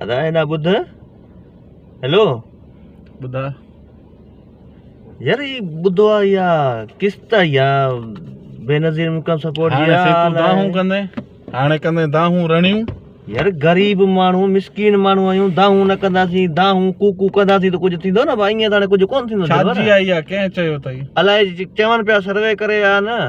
ادا هيڏا ٻڌ هيلو ٻڌاء يار هي ٻڌو آ اها قسط آئي آ بينظير انڪم سپورٽ جي هاڻي سي تون دانهون ڪندين هاڻي ڪندين دانهون رڙيون يار غريب ماڻهو مسڪين ماڻهو آهيون دانهون نه ڪنداسين دانهون ڪوڪو ڪنداسين ته ڪجهه ٿيندو نه ڀائي ائين ته هاڻي ڪجهه ڪونه ٿيندو ڇا جي آئي آ ڪنهن چيو اٿئي الائي چون پيا سروي ڪري آ نه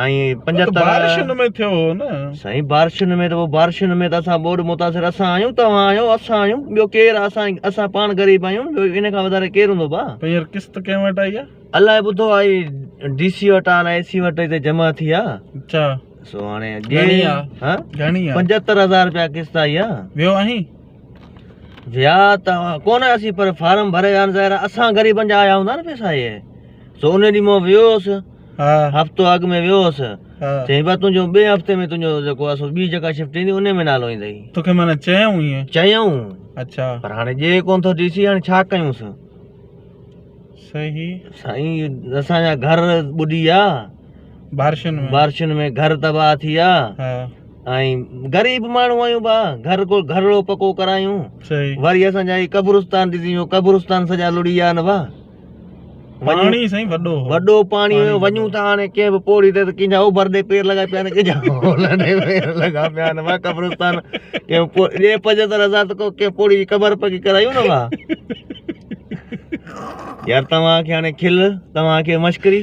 ۽ 75 بارشن ۾ ٿيو هو نه سائين بارشن ۾ ته پوء بارشن ۾ ته اسان ٻوڏ متاثر اسان آهيون توهان آهيو اسان آهيون ٻيو ڪير آهي اسان اسان پاڻ غريب آهيون ٻيو ان کان وڌاري ڪير هوندو ڀا پر يار قسط ڪنهن وٽ آئي آ الائي ٻڌو آئي ڊي سي وٽ آ نه اي سي وٽ هتي جمع ٿي آ اڇا سو هاڻي گهڻي آ ها گهڻي آ 75000 رپيا قسط آئي آ ويو آهين ويا ته ڪونه اسين پر فارم ڀري ويا ظاهر اسان غريبن جا آيا هوندا نه پيسا اهي سو ان ڏينهن مان ويو هوس هفتو اڳ ۾ ويو هوس چيائين با تنهنجو ٻئي هفتي ۾ تنهنجو جيڪو آهي سو ٻي جيڪا شفٽ ايندي ان ۾ نالو ايندئي توکي معنيٰ چيائون ائين چيائون اڇا پر هاڻي ڏي ڪون ٿو ڊي سي هاڻي ڇا ڪيونس صحيح سائين اسان جا گهر ٻڏي ويا بارشن ۾ بارشن ۾ گهر تباهه ٿي ويا ۽ غريب ماڻهو آهيون با گهر ڪو گهرڙو پڪو ڪرايون صحيح وري اسان جا هي قبرستان ڏسي ويو قبرستان سڄا لڙي ويا نه با پاڻي سائين وڏو هو وڏو پاڻي هيو وڃون ٿا هاڻي ڪنهن به پوڙهي تي ته ڪنهن جا اوڀر ڏي پير لڳا پيا آهن ڪنهن جا اولهه ڏي پير لڳا پيا آهن وا قبرستان ڪنهن ڏي 75000 ته ڪو ڪنهن پوڙهي جي قبر پڪي ڪرايون نه وا يار توهان کي هاڻي کل توهان کي مشڪري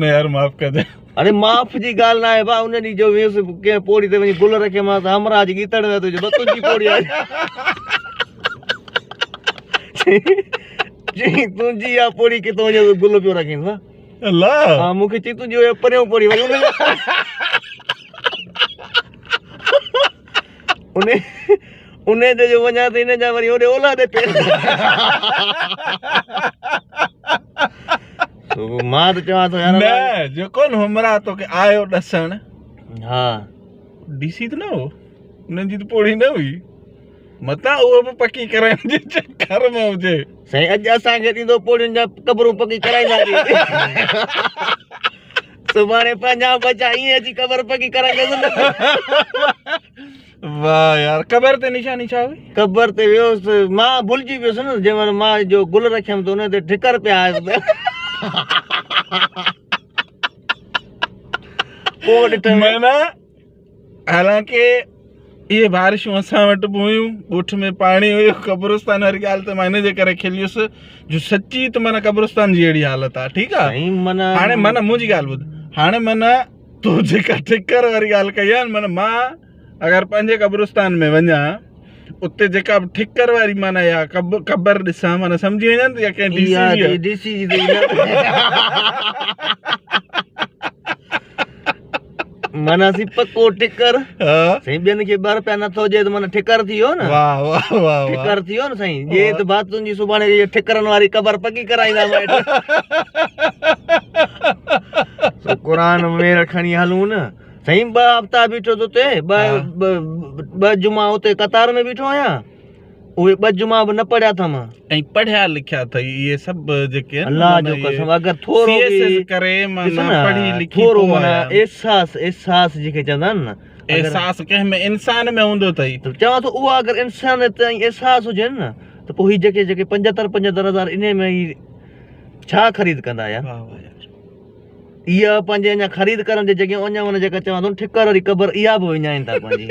نه يار معاف ڪجي اڙي معاف جي ڳالهه نه آهي ڀا ان ڏينهن جو ويس ڪنهن پوڙهي تي وڃي گل رکيمانس همراهه جي ڳيتڙ ۾ تنهنجو بس تنهنجي پوڙهي آهي چي تنهنجي آ پوڙهي ڪٿو وڃي گل پيو رکينس ڀا الله ها مون کي چي تنهنجي اها پريون پوڙهي وري ان ان ان تي جو وڃان ته ان جا وري هوڏي اولهه ڏي پير سو مان ته چوان ٿو يار نه جيڪو نه همراهه توکي آيو ڏسڻ ها ڊي سي ته نه هو انهن جي ته پوڙهي نه هئي متان اهو به پڪي ڪرائڻ جي چڪر ۾ هجي سائين اڄ اسان کي ڏيندو پوڙهين جا قبرون پڪي ڪرائينداسين سڀاڻي پنهنجا ٻچا ائين اچي قبر پڪي ڪرائيندس نه واه يار قبر تي نشاني ڇا هئي؟ قبر تي ويس مان ڀلجي ويس نه جنهن مهل مان جو گل رکيم ته ان تي ٺڪر پيا آيس پوء ڏٺم معنيٰ حالانڪه اهي بارشون اسان وٽ به هيون ڳوٺ ۾ پاڻي هيو قبرستان واري ڳالهه تي مان ان جي ڪري کليس جو سچي ته معنيٰ قبرستان جي اهڙي حالت آهي ٺيڪ آهي هاڻي معنيٰ منهنجي ڳالهه ٻڌ هاڻي معنيٰ تو جيڪا ٺڪر واري ڳالهه ڪئي آهي معنيٰ مان اگر پنهنجي قبرستان ۾ وڃان اتي جيڪا به ٺڪر واري معنيٰ يا قبر ڏسان معنيٰ سمجهي وڃان ته يا ڪنهن ڊي سي جي ڊي سي جي معنيٰ سي پڪو ٺڪر سائين ٻين کي ٻه روپيا نٿو ڏي ته معنيٰ ٺڪر ٿي ويو نه واه واه واه ٺڪر ٿي ويو نه سائين ڏي ته بات تنهنجي سڀاڻي ٺڪرن واري قبر پڪي ڪرائيندا مائٽ سو قرآن مير کڻي هلون نه سائين ٻه هفتا بيٺو تو تي ٻه ٻه جمعا اتي قطار ۾ بيٺو آهيان اهي ٻه جمعا به نه پڙهيا اٿم ۽ پڙهيا لکيا اٿئي اهي سڀ جيڪي الله جو قسم اگر ٿورو به ڪري معنيٰ پڙهي لکي ٿورو معنيٰ احساس احساس جيڪي چوندا آهن نه احساس ڪنهن ۾ انسان ۾ هوندو اٿئي ته چوان ٿو اهو اگر انسان تائين احساس هجي نه ته پوء هي جيڪي جيڪي 75 75 هزار انهي ۾ هي ڇا خريد ڪندا يار اها پنهنجي اڃا خريد ڪرڻ جي جڳهه اڃا ان جيڪا چوان ٿو ٺڪر واري قبر اها به وڃائين ٿا پنهنجي.